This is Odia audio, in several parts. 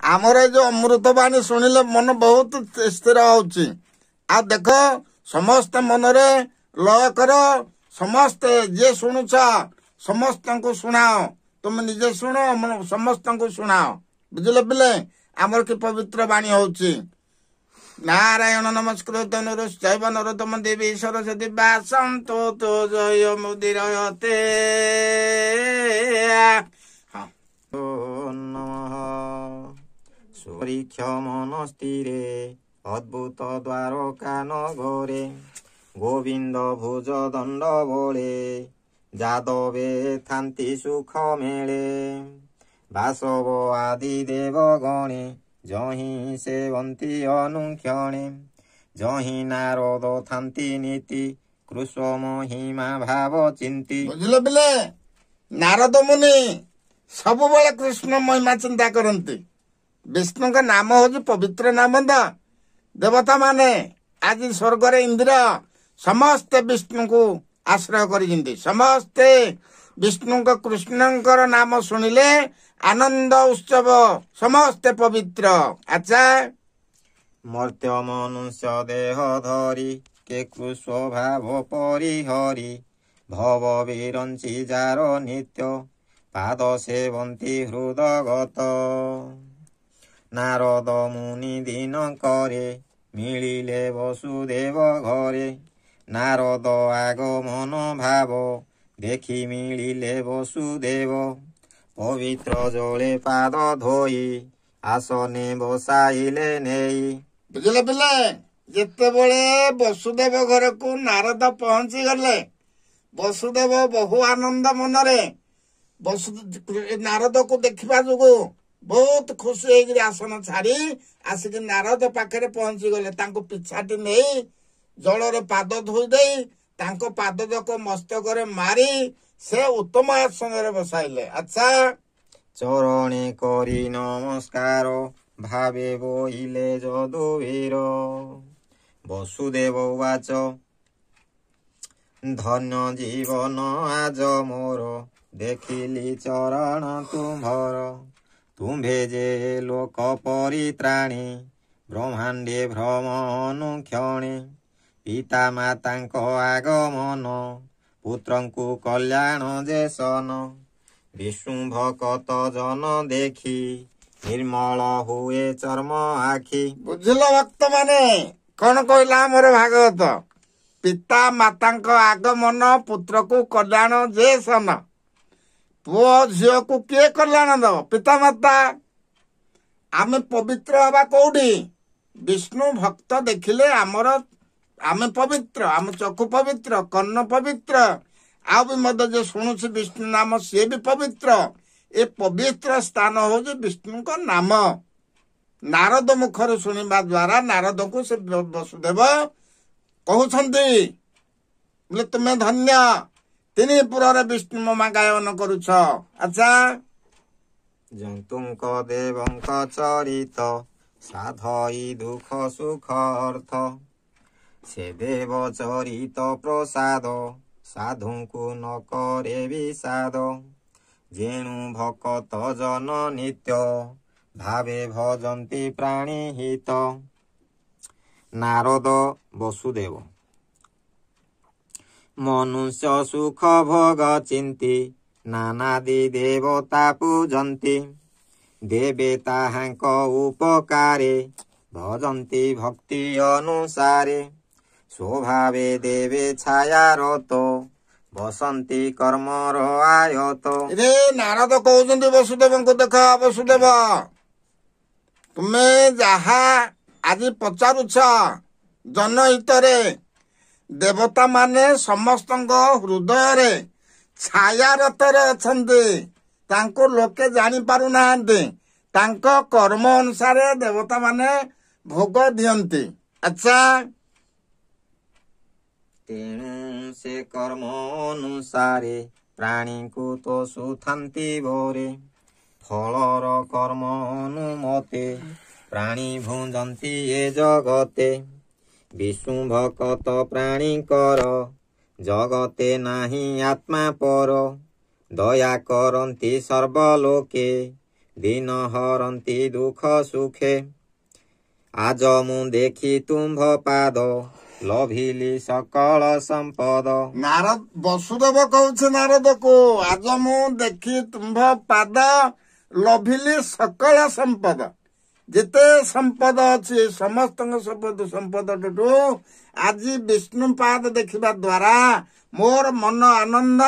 ଆମର ଏ ଯୋଉ ଅମୃତବାଣୀ ଶୁଣିଲେ ମନ ବହୁତ ସ୍ଥିର ହଉଛି। ଆଉ ଦେଖ, ସମସ୍ତେ ମନରେ ଲୟ କର। ସମସ୍ତେ ଯିଏ ଶୁଣୁଛ ସମସ୍ତଙ୍କୁ ଶୁଣାଅ। ତୁମେ ନିଜେ ଶୁଣ, ସମସ୍ତଙ୍କୁ ଶୁଣାଅ। ବୁଝିଲେ ପିଲେ, ଆମର କି ପବିତ୍ର ବାଣୀ ହଉଛି। ନାରାୟଣ ନମସ୍କୃତ ନରଶ୍ଚୈବ ନରୋତ୍ତମ ଦେବୀ ସରସ୍ୱତୀ ବାସନ୍ତୁ ତୋ ଜୟ ମୁଦିରୟତେ। ହଁ। ନମଃ ସୁରୀକ୍ଷ ମନସ୍ଥିରେ ଅଦ୍ଭୁତ ଦ୍ୱାରକା ନଗରେ, ଗୋବିନ୍ଦ ଭୁଜ ଦଣ୍ଡ ବଳେ ଯାଦବେ ଥାନ୍ତି ସୁଖ ମେଳେ। ବାସବ ଆଦି ଦେବ ଗଣେ ଯହିଁ ସେବନ୍ତି ଅନୁକ୍ଷଣେ, ଯହିଁ ନାରଦ ଥାନ୍ତି ନୀତି କୃଷ୍ଣ ମହିମା ଭାବ ଚିନ୍ତି। ବୁଝିଲ ପିଲେ, ନାରଦ ମୁନି ସବୁବେଳେ କୃଷ୍ଣ ମହିମା ଚିନ୍ତା କରନ୍ତି। ବିଷ୍ଣୁଙ୍କ ନାମ ହଉଛି ପବିତ୍ର ନାମ। ତ ଦେବତା ମାନେ ଆଜି ସ୍ୱର୍ଗରେ ଇନ୍ଦ୍ର ସମସ୍ତେ ବିଷ୍ଣୁଙ୍କୁ ଆଶ୍ରୟ କରିଛନ୍ତି। ସମସ୍ତେ ବିଷ୍ଣୁଙ୍କ କୃଷ୍ଣଙ୍କର ନାମ ଶୁଣିଲେ ଆନନ୍ଦ ଉତ୍ସବ, ସମସ୍ତେ ପବିତ୍ର। ଆଚ୍ଛା। ମର୍ତ୍ତ୍ୟ ମନୁଷ୍ୟ ଦେହ ଧରି କେ କୃଷ୍ଣ ପରିହରି, ଭବ ବିରଞ୍ଚି ଯାର ନିତ୍ୟ ପାଦ ସେବନ୍ତି ହୃଦଗତ। ନାରଦ ମୁନି ଦିନ କରେ ମିଳିଲେ ବସୁଦେବ ଘରେ, ନାରଦ ଆଗମନ ଭାବ ଦେଖି ମିଳିଲେ ବସୁଦେବ। ପବିତ୍ର ଜଳେ ପାଦ ଧୋଇ ଆସନେ ବସାଇଲେ ନେଇ। ବୁଝିଲେ ପିଲେ, ଯେତେବେଳେ ବସୁଦେବ ଘରକୁ ନାରଦ ପହଞ୍ଚି ଗଲେ, ବସୁଦେବ ବହୁ ଆନନ୍ଦ ମନରେ ବସୁ ନାରଦକୁ ଦେଖିବା ଯୋଗୁ ବହୁତ ଖୁସି ହେଇକିରି ଆସନ ଛାଡି ଆସିକି ନାରଦ ପାଖରେ ପହଞ୍ଚି ଗଲେ। ତାଙ୍କୁ ପିଛାଟି ନେଇ ଜଳରେ ପାଦ ଧୋଇ ଦେଇ ତାଙ୍କ ପାଦ ଯାକ ମସ୍ତକରେ ମାରି ସେ ଉତ୍ତମ ଆସନରେ ବସାଇଲେ। ଆଚ୍ଛା। ଚରଣେ କରି ନମସ୍କାର ଭାବେ ବୋଇଲେ ଯଦୁବୀର। ବସୁଦେବ ଉବାଚ, ଧନ୍ୟ ଜୀବନ ଆଜ ମୋର ଦେଖିଲି ଚରଣ ତୁମ୍ଭର। ତୁମ୍ଭେ ଯେ ଲୋକ ପରିତ୍ରାଣୀ ବ୍ରହ୍ମାଣ୍ଡେ ଭ୍ରମ ଅନୁକ୍ଷଣେ, ପିତା ମାତାଙ୍କ ଆଗମନ ପୁତ୍ରଙ୍କୁ କଲ୍ୟାଣ ଯେସନ। ବିଷ୍ଣୁ ଭକତ ଜନ ଦେଖି ନିର୍ମଳ ହୁଏ ଚର୍ମ ଆଖି। ବୁଝିଲ ଭକ୍ତ ମାନେ, କଣ କହିଲା ଆମର ଭାଗବତ? ପିତା ମାତାଙ୍କ ଆଗମନ ପୁତ୍ରକୁ କଲ୍ୟାଣ ଯେ ସନ। ପୁଅ ଝିଅକୁ କିଏ କଲ୍ୟାଣ ଦବ? ପିତା ମାତା। ଆମେ ପବିତ୍ର ହବା କୋଉଠି? ବିଷ୍ଣୁ ଭକ୍ତ ଦେଖିଲେ ଆମର ଆମେ ପବିତ୍ର, ଆମ ଚକ୍ଷୁ ପବିତ୍ର, କର୍ଣ୍ଣ ପବିତ୍ର, ଆଉ ବି ମଧ୍ୟ ଯେ ଶୁଣୁଛି ବିଷ୍ଣୁ ନାମ ସିଏ ବି ପବିତ୍ର। ଏ ପବିତ୍ର ସ୍ଥାନ ହଉଛି ବିଷ୍ଣୁଙ୍କ ନାମ। ନାରଦ ମୁଖରୁ ଶୁଣିବା ଦ୍ଵାରା ନାରଦକୁ ସେ ବସୁଦେବ କହୁଛନ୍ତି ବୋଲେ ତୁମେ ଧନ୍ୟ, ତିନି ପୁରରେ ବିଷ୍ଣୁ ମମା ଗାୟନ କରୁଛ। ଆଚ୍ଛା। ଜନ୍ତୁଙ୍କ ଦେବଙ୍କ ଚରିତ ସାଧଇ ଦୁଃଖ ସୁଖ ଅର୍ଥ, ସେ ଦେବ ଚରିତ ପ୍ରସାଦ ସାଧୁଙ୍କୁ ନ କରେ ବିଷାଦ। ଯେଣୁ ଭକତ ଜନ ନିତ୍ୟ ଭାବେ ଭଜନ୍ତି ପ୍ରାଣୀ ହିତ। ନାରଦ ବସୁଦେବ, ମନୁଷ୍ୟ ସୁଖ ଭୋଗ ଚିନ୍ତି ନାନାଦି ଦେବତା ପୂଜନ୍ତି। ଦେବେ ତାହାଙ୍କ ଉପକାରେ ଭଜନ୍ତି ଭକ୍ତି ଅନୁସାରେ। ସ୍ୱଭାବେ ଦେବେ ଛାୟାରତ ବସନ୍ତି କର୍ମର ଆୟତ। ରେ ନାରଦ କହୁଛନ୍ତି ବସୁଦେବଙ୍କୁ, ଦେଖ ବସୁଦେବ, ତୁମେ ଯାହା ଆଜି ପଚାରୁଛ ଜନହିତରେ, ଦେବତା ମାନେ ସମସ୍ତଙ୍କ ହୃଦୟରେ ଛାୟାରତରେ ଅଛନ୍ତି। ତାଙ୍କୁ ଲୋକେ ଜାଣି ପାରୁନାହାନ୍ତି। ତାଙ୍କ କର୍ମ ଅନୁସାରେ ଦେବତା ମାନେ ଭୋଗ ଦିଅନ୍ତି। ଆଚ୍ଛା। ତେଣୁ ସେ କର୍ମ ଅନୁସାରେ ପ୍ରାଣୀଙ୍କୁ ତୋଷୁଥାନ୍ତି ବୋରେ। ଫଳର କର୍ମ ଅନୁମତେ ପ୍ରାଣୀ ଭୁଞ୍ଜନ୍ତି ଏ ଜଗତେ। ବିଷ୍ଣୁ ଭକତ ପ୍ରାଣୀଙ୍କର ଜଗତେ ନାହିଁ ଆତ୍ମା ପର। ଦୟା କରନ୍ତି ସର୍ବଲୋକେ ଦିନ ହରନ୍ତି ଦୁଃଖ ସୁଖେ। ଆଜ ମୁଁ ଦେଖି ତୁମ୍ଭ ପାଦ, ଲଭିଲି ସକଳ ସମ୍ପଦ। ନାରଦ ବସୁଦେବ କହୁଛି ନାରଦକୁ, ଆଜ ମୁଁ ଦେଖି ତୁମ୍ଭ ପାଦ ଲଭିଲି ସକଳ ସମ୍ପଦ। ଯେତେ ସମ୍ପଦ ଅଛି ସମସ୍ତଙ୍କ ସମ୍ପଦ ସମ୍ପଦଠୁ ଆଜି ବିଷ୍ଣୁ ପାଦ ଦେଖିବା ଦ୍ଵାରା ମୋର ମନ ଆନନ୍ଦ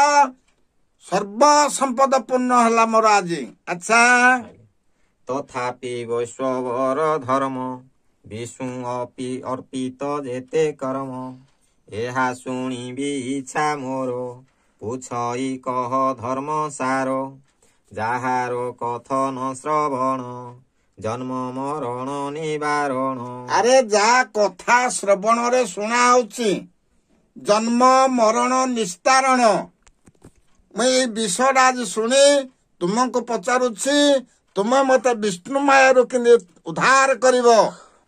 ସର୍ବ ସମ୍ପଦ ପୂର୍ଣ୍ଣ ହେଲା ମୋର ଆଜି। ଆଚ୍ଛା, ତଥାପି ବୈଷ୍ଣବର ଧର୍ମ ବିଷ୍ଣୁ ଅର୍ପିତ ଯେତେ କର୍ମ, ଏହା ଶୁଣିବି ଇଚ୍ଛା ମୋର, ପୁଛଇ କହ ଧର୍ମ ସାର। ଯାହାର କଥନ ଶ୍ରବଣ ଜନ୍ମ ମରଣ ନିବାରଣ। ଆରେ ଯାହା କଥା ଶ୍ରବଣରେ ଶୁଣା ହଉଛି ଜନ୍ମ ମରଣ ନିସ୍ତାରଣ। ମୁଁ ଏଇ ବିଷୟଟା ଆଜି ଶୁଣି ତୁମକୁ ପଚାରୁଛି, ତୁମେ ମତେ ବିଷ୍ଣୁ ମାୟାରୁ କେମିତି ଉଦ୍ଧାର କରିବ,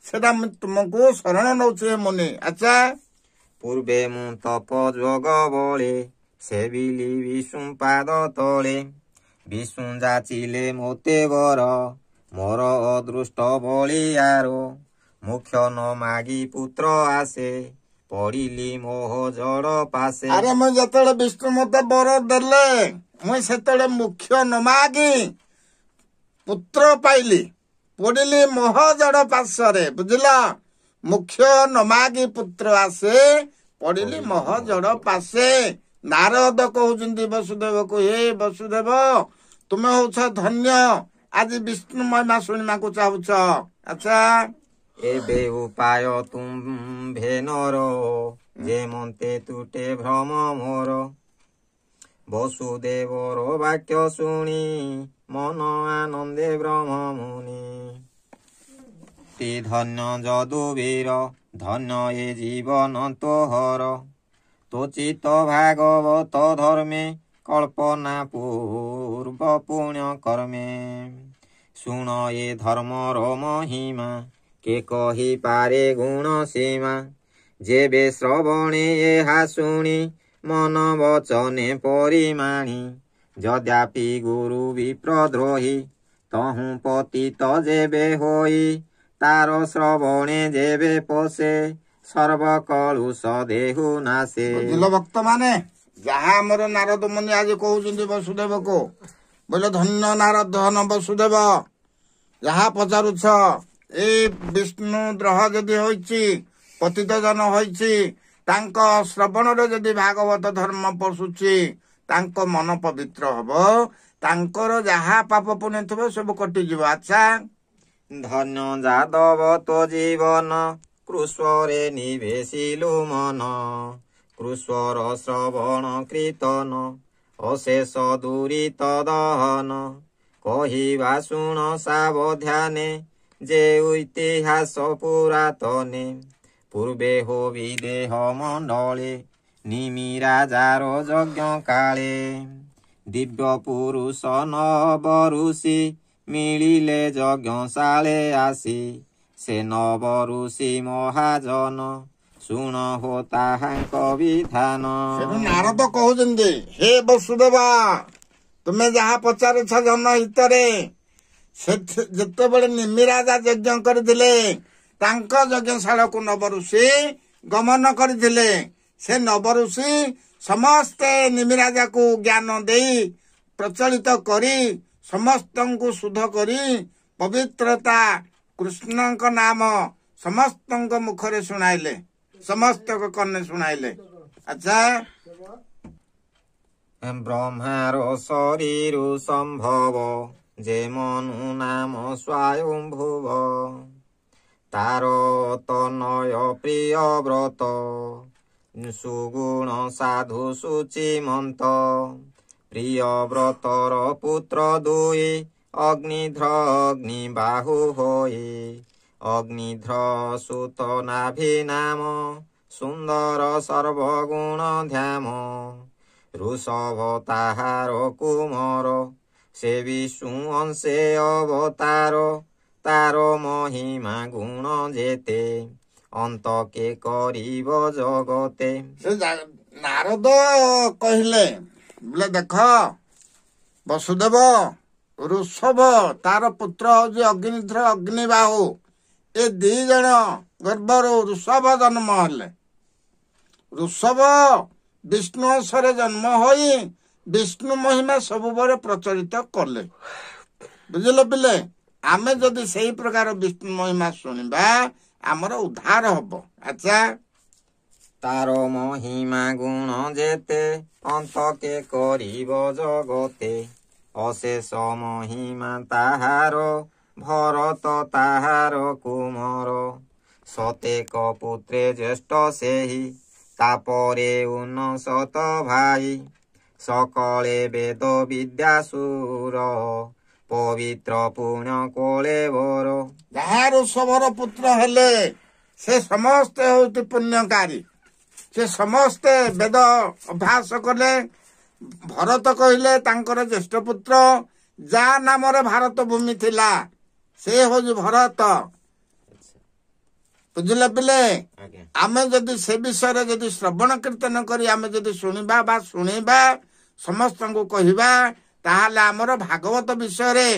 ସେଟା ମୁଁ ତୁମକୁ ଶରଣ ନଉଛି ହେ ମୁନି। ଆଚ୍ଛା, ପୂର୍ବେ ମୁଁ ତପ ଯୋଗ ବଳେ ସେବିଲି ବିଷ୍ଣୁ ପାଦ ତଳେ। ବିଷ୍ଣୁ ଯାଚିଲେ ମୋତେ ବର, ମୋର ଅଦୃଷ୍ଟ ବଳିଆର। ମୁଖ୍ୟ ନ ମାଗି ପୁତ୍ର ଆସେ, ପଡ଼ିଲି ମୋହ ଜଡ଼ ପାଶେ। ଆରେ ମୁଁ ଯେତେବେଳେ ବିଷ୍ଣୁ ମତେ ବର ଦେଲେ, ମୁଁ ସେତେବେଳେ ମୁଖ୍ୟ ନ ମାଗି ପୁତ୍ର ପାଇଲି, ପଡ଼ିଲି ମୋହ ଜଡ଼ ପାଶରେ। ବୁଝିଲ, ମୁଖ୍ୟ ନ ମାଗି ପୁତ୍ର ଆସେ, ପଡ଼ିଲି ମୋହ ଜଡ଼ ପାଶେ। ନାରଦ କହୁଛନ୍ତି ବସୁଦେବକୁ, ହେ ବସୁଦେବ, ତୁମେ ହଉଛ ଧନ୍ୟ, ଆଜି ବିଷ୍ଣୁ ମହିମା ଶୁଣିବାକୁ ଚାହୁଁଛ। ଆଚ୍ଛା, ଏବେ ଉପାୟ ତୁମ୍ଭେ ନର, ଯେ ମନ୍ତେ ତୁଟେ ଭ୍ରମ ମୋର। ବସୁଦେବର ବାକ୍ୟ ଶୁଣି ମନ ଆନନ୍ଦେ ବ୍ରହ୍ମ ମୁନି। ଧନ୍ୟ ଯଦୁବୀର, ଧନ୍ୟ ଏ ଜୀବନ ତୋହର। ତୋଚିତ ଭାଗବତ ଧର୍ମେ, କଳ୍ପନା ପୂର୍ବ ପୁଣ୍ୟ କର୍ମେ। ଶୁଣ ଏ ଧର୍ମର ମହିମା, କେ କହିପାରେ ଗୁଣ ସୀମା। ଯେବେ ଶ୍ରବଣେ ଏହା ଶୁଣି, ମନ ବଚନେ ପରିମାଣି। ଯଦ୍ୟାପି ଗୁରୁ ବିପ୍ରଦ୍ରୋହୀ, ତହୁଁ ପତିତ ଯେବେ ହୋଇ। ତାର ଶ୍ରବଣେ ଯେବେ ପଶେ, ସର୍ବ କଳୁଷ ଦେହୁ ନାଶେ। ବୁଝିଲ ଭକ୍ତ ମାନେ, ଯାହା ଆମର ନାରଦ ମୁନି ଆଜି କହୁଛନ୍ତି ବସୁଦେବକୁ, ବୋଇଲେ ଧନ୍ୟ ନାରଦ, ଧନ ବସୁଦେବ, ଯାହା ପଚାରୁଛ ଏଇ ବିଷ୍ଣୁ ଦ୍ରୋହ ଯଦି ହୋଇଛି, ପତିତ ଜନ ହୋଇଛି, ତାଙ୍କ ଶ୍ରବଣରେ ଯଦି ଭାଗବତ ଧର୍ମ ପଶୁଛି, ତାଙ୍କ ମନ ପବିତ୍ର ହବ, ତାଙ୍କର ଯାହା ପାପ ପୁଣ୍ୟ ଥିବ ସବୁ କଟିଯିବ। ଆଚ୍ଛା, ଧନ୍ୟ ଯାଦବ ତୋ ଜୀବନ, କୃଷ୍ଣରେ ନିବେଶିଲୁ ମନ। କୃଷ୍ଣର ଶ୍ରବଣ କୀର୍ତ୍ତନ, ଅଶେଷ ଦୂରିତ ଦହନ। କହିବା ଶୁଣ ସାବଧାନେ, ଯେ ଇତିହାସ ପୁରାତନେ। ପୂର୍ବେ ହୋ ବିଦେହ ମଣ୍ଡଳେ, ନିମି ରାଜାର ଯଜ୍ଞ କାଳେ। ଦିବ୍ୟ ପୁରୁଷ ନବ ଋଷି, ମିଳିଲେ ଯଜ୍ଞଶାଳେ ଆସି। ସେ ନବ ଋଷି ମହାଜନ, ଶୁଣ ହୋ ତାହାଙ୍କ ବିଧାନ। ସେଠୁ ନାରଦ କହୁଛନ୍ତି, ହେ ବସୁଦେବା, ତୁମେ ଯାହା ପଚାରୁଛ ଜନ ହିତରେ, ଯେତେବେଳେ ନିମି ରାଜା ଯଜ୍ଞ କରିଥିଲେ, ତାଙ୍କ ଯଜ୍ଞଶାଳାକୁ ନବ ଋଷି ଗମନ କରିଥିଲେ। ସେ ନବ ଋଷି ସମସ୍ତେ ନିମି ରାଜାକୁ ଜ୍ଞାନ ଦେଇ ପ୍ରଚଳିତ କରି ସମସ୍ତଙ୍କୁ ଶୁଦ୍ଧ କରି ପବିତ୍ରତା କୃଷ୍ଣଙ୍କ ନାମ ସମସ୍ତଙ୍କ ମୁଖରେ ଶୁଣାଇଲେ, ସମସ୍ତଙ୍କ କର୍ଣ୍ଣେ ଶୁଣାଇଲେ। ଆଚ୍ଛା, ବ୍ରହ୍ମାର ଶରୀରୁ ସମ୍ଭବ, ଯେ ମନୁ ନାମ ସ୍ୱୟଂଭୁବ। ତାର ତନୟ ପ୍ରିୟ ବ୍ରତ, ସୁଗୁଣ ସାଧୁ ଶୁଚିମନ୍ତ। ପ୍ରିୟ ବ୍ରତର ପୁତ୍ର ଦୁଇ, ଅଗ୍ନିଧ୍ର ଅଗ୍ନି ବାହୁ ହୋଇ। ଅଗ୍ନିଧ୍ର ସୁତ ନାଭି ନାମ, ସୁନ୍ଦର ସର୍ବଗୁଣ ଧ୍ୟାମ। ଋଷଭ ତାହାର କୁମର, ସେ ବିଷ୍ଣୁ ଅଂଶେ ଅବତାର। ତାର ମହିମା ଗୁଣ ଯେତେ, ଅନ୍ତ କେ କରିବ ଜଗତେ। ସେ ନାରଦ କହିଲେ, ବୋଲେ ଦେଖ ବସୁଦେବ, ଋଷଭ, ତାର ପୁତ୍ର ହଉଛି ଅଗ୍ନିଧ୍ର ଅଗ୍ନିବାହୁ। ଏ ଦି ଜଣ ଗର୍ଭରୁ ଋଷଭ ଜନ୍ମ ହେଲେ। ଋଷଭ ବିଷ୍ଣୁ ଅଂଶରେ ଜନ୍ମ ହୋଇ ବିଷ୍ଣୁ ମହିମା ସବୁବେଳେ ପ୍ରଚଳିତ କଲେ। ବୁଝିଲ ପିଲେ? ଆମେ ଯଦି ସେଇ ପ୍ରକାର ବିଷ୍ଣୁ ମହିମା ଶୁଣିବା, ଆମର ଉଦ୍ଧାର ହବ। ଆଚ୍ଛା, ତାର ମହିମା ଗୁଣ ଯେତେ ଅନ୍ତକେ କରିବ ଜଗତେ। ଅଶେଷ ମହିମା ତାହାର, ଭରତ ତାହାର କୁମର। ଶତେକ ପୁତ୍ରେ ଜ୍ୟେଷ୍ଠ ସେହି, ତାପରେ ଉନଶତ ଭାଇ। ସକଳେ ବେଦ ବିଦ୍ୟାସୁର, ପବିତ୍ର ପୁଣ୍ୟ କୋଳେ ବର। ଯାହା ଋଷଭର ପୁତ୍ର ହେଲେ ସେ ସମସ୍ତେ ହଉଛି ପୁଣ୍ୟକାରୀ। ସେ ସମସ୍ତେ ବେଦ ଅଭ୍ୟାସ କଲେ। ଭରତ କହିଲେ ତାଙ୍କର ଜ୍ୟେଷ୍ଠ ପୁତ୍ର, ଯାହା ନାମରେ ଭାରତ ଭୂମି ଥିଲା, ସେ ହଉଛି ଭରତ। ବୁଝିଲେ ପିଲେ? ଆଜ୍ଞା। ଆମେ ଯଦି ସେ ବିଷୟରେ ଯଦି ଶ୍ରବଣ କୀର୍ତ୍ତନ କରି ଆମେ ଯଦି ଶୁଣିବା ବା ଶୁଣିବା, ସମସ୍ତଙ୍କୁ କହିବା, ତାହେଲେ ଆମର ଭାଗବତ ବିଷୟରେ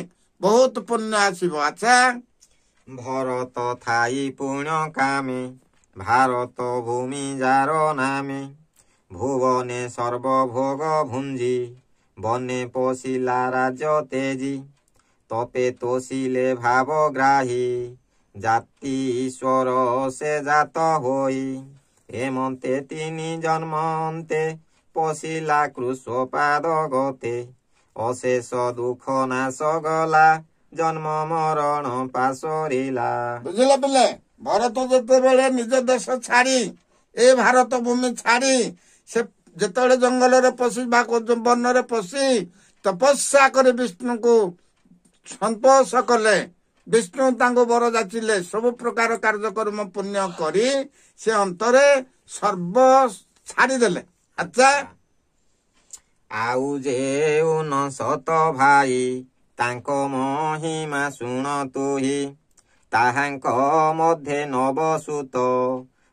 ବହୁତ ପୁଣ୍ୟ ଆସିବ। ଆଚ୍ଛା, ଭରତ ଥାଇ ପୁଣ୍ୟ କାମେ, ଭାରତ ଭୂମି ଯାର ନାମେ। ଭୁବନେ ସର୍ବଭୋଗ ଭୁଞ୍ଜି, ବନେ ପଶିଲା ରାଜ୍ୟ ତେଜି। ତପେ ତୋଷିଲେ ଭାବଗ୍ରାହୀ, ଜାତି ଈଶ୍ୱର ସେ ଜାତ ହୋଇ। ଏମନ୍ତେ ତିନି ଜନ୍ମ ଅନ୍ତେ, ପଶିଲା କୃଷ୍ଣପାଦ ଗତେ। ଅଶେଷ ଦୁଃଖ ନାଶ ଗଲା, ଜନ୍ମ ମରଣ ପାସରିଲା। ବୁଝିଲେ ପିଲେ? ଭରତ ଯେତେବେଳେ ନିଜ ଦେଶ ଛାଡି, ଏ ଭାରତ ଭୂମି ଛାଡି, ସେ ଯେତେବେଳେ ଜଙ୍ଗଲରେ ପଶି ବା ବନରେ ପଶି ତପସ୍ୟା କରି ବିଷ୍ଣୁଙ୍କୁ ସନ୍ତୋଷ କଲେ, ବିଷ୍ଣୁ ତାଙ୍କୁ ବର ଯାଚିଲେ, ସବୁ ପ୍ରକାର କାର୍ଯ୍ୟକର୍ମ ପୁଣ୍ୟ କରି ସେ ଅନ୍ତରେ ସର୍ବ ଛାଡ଼ିଦେଲେ। ଆଚ୍ଛା, ଆଉ ଯେ ଉନଶତ ଭାଇ, ତାଙ୍କ ମହିମା ଶୁଣ ତୁହି। ତାହାଙ୍କ ମଧ୍ୟେ ନବସୁତ,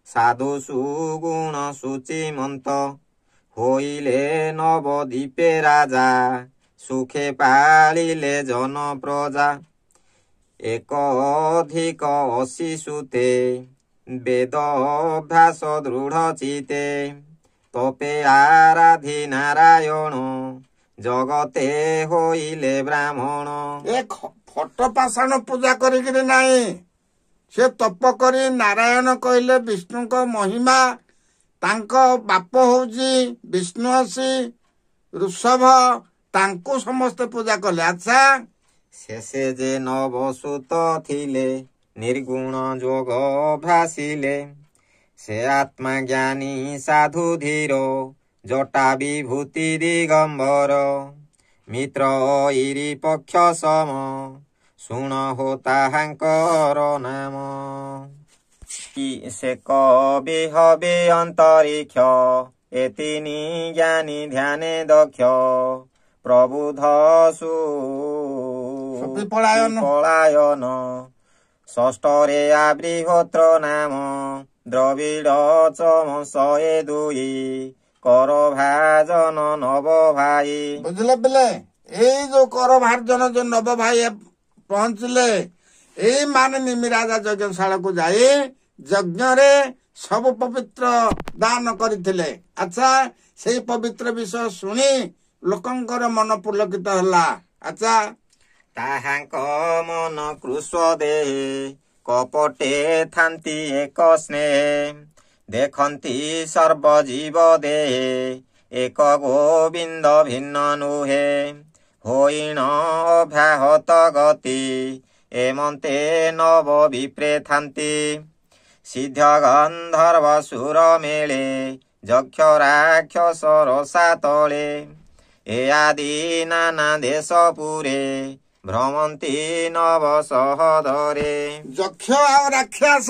ସାଧୁ ସୁଗୁଣ ଶୁଚିମନ୍ତ। ହୋଇଲେ ନବଦ୍ୱୀପେ ରାଜା, ସୁଖେ ପାଳିଲେ ଜନ ପ୍ରଜା। ଏକ ଅଧିକ ଅଶୀ ସୁତେ, ବେଦ ଅଭ୍ୟାସ ଦୃଢ଼ ଚିତେ। ତପେ ଆରାଧି ନାରାୟଣ, ଜଗତେ ହୋଇଲେ ବ୍ରାହ୍ମଣ। ଏ ଫଟ ପାଷାଣ ପୂଜା କରିକିରି ନାହିଁ, ସେ ତପ କରି ନାରାୟଣ କହିଲେ ବିଷ୍ଣୁଙ୍କ ମହିମା। ତାଙ୍କ ବାପ ହଉଛି ବିଷ୍ଣୁ ଅସି ଋଷଭ, ତାଙ୍କୁ ସମସ୍ତେ ପୂଜା କଲେ। ଆଚ୍ଛା, ଶେଷେ ଯେ ନବସୁତ ଥିଲେ, ନିର୍ଗୁଣ ଯୋଗ ଭାସିଲେ। ସେ ଆତ୍ମା ଜ୍ଞାନୀ ସାଧୁ ଧୀର, ଜଟା ବିଭୂତି ଦିଗମ୍ବର। ମିତ୍ର ଇରି ପକ୍ଷ ସମ, ଶୁଣ ହୋ ତାହାଙ୍କର ନାମ। ସେ କବି ହବି ଅନ୍ତରୀକ୍ଷ, ଏ ତିନି ଜ୍ଞାନୀ ଧ୍ୟାନେ ଦକ୍ଷ। ପ୍ରବୁଧ ସୁ ପଳାୟନ। ପଳାୟନ। ଷଷ୍ଠରେ ଆବୃହତ୍ର ନାମ, ଦ୍ରବିଡ଼ ଚମ 102, କର ଭାଜନ ନବ ଭାଇ। ବୁଝିଲେ ପିଲେ? ଏଇ ଯୋଉ କର ଭାର୍ଜନ ଯୋଉ ନବ ଭାଇ ପହଞ୍ଚିଲେ, ଏଇ ମାନେ ନିମିରାଜା ଯଜ୍ଞଶାଳାକୁ ଯାଇ ଯଜ୍ଞରେ ସବୁ ପବିତ୍ର ଦାନ କରିଥିଲେ। ଆଚ୍ଛା, ସେଇ ପବିତ୍ର ବିଷୟ ଶୁଣି ଲୋକଙ୍କର ମନ ପୁଲକିତ ହେଲା। ଆଚ୍ଛା, ତାହାଙ୍କ ମନ କୃଷ ଦେହେ, କପଟେ ଥାନ୍ତି ଏକ ସ୍ନେହେ। ଦେଖନ୍ତି ସର୍ବଜୀବ ଦେହେ, ଏକ ଗୋବିନ୍ଦ ଭିନ୍ନ ନୁହେ। ହୋଇଣ ଅବ୍ୟାହତ ଗତି, ଏମନ୍ତେ ନବ ବିପ୍ରେ ଥାନ୍ତି। ସିଦ୍ଧ ଗନ୍ଧର୍ବ ସୁର ମେଳେ, ଯକ୍ଷ ରାକ୍ଷସ ରସା ତଳେ। ଏ ଆଦି ନାନା ଦେଶ ପୁରେ, ଭ୍ରମନ୍ତି ନବ ସହଦରେ। ଯକ୍ଷ ଆଉ ରାକ୍ଷସ